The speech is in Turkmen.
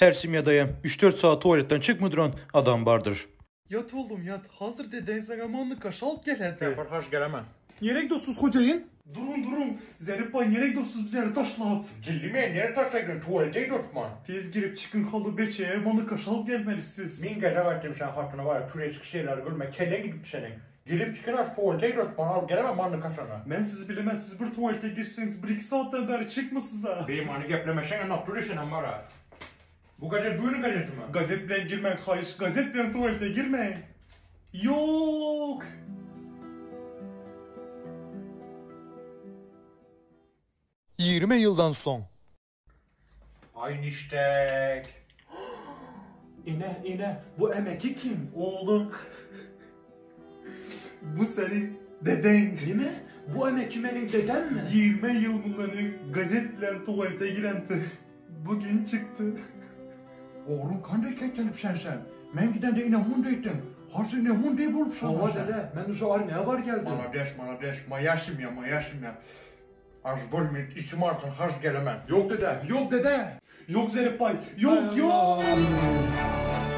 Her semýadaýam üç-dört sagat tuwaletden çykmy duran adam bardyr. Ýat oglum ýat, hazir dedeň saňa manny kaşa alyp geledi. Men bir haş gelemen. Nirek dossuz hojaýyn? Duruň duruň, Zerip baý nirek dossuz bizleri taşlap? Jilli men nirek taşlaýdyn tuwalete gidotman. Tez girip çykyň haly beçeýe manny kaşa alyp gelmeli siz. Min gezek aýtdym sen hatyna bar tureski şeyler gülme kelleň gidip seniň. Girip çykyň aş tuwalete gidotman alyp gelemem manny kaşany. Men sizi bilemen siz bir tuwalete girseňiz bir iki sagatdan bäri çykmasyza. Bimany geplemeseňe nokdur senem bara. Bu gazet bugünüň gazetimi? Gazet bilen girmäň haýyş gazet bilen tuwalete girmäň. Ýok. 20 ýyldan soň. Aý niştek. Ene ene bu emeki kim? Oglum. Bu seniň dedeň. Nime? Bu emeki meniň dedemmi? 20 ýyl mundan öň gazet bilen tuwalete girenti. Bu gün çykdy. Oglum kanday ketdelip sen sen? Men gidende ine mundaýdyň. Hazir ine munday bolup sen. Hawa dede, men uje armiýa bar geldim. Malades, malades. Moýa simýa, moýa simýa. Az bir minut içim alsyn, haz gelemen. Ýok dede, ýok dede. Ýok Zeripbaý, ýok, ýok.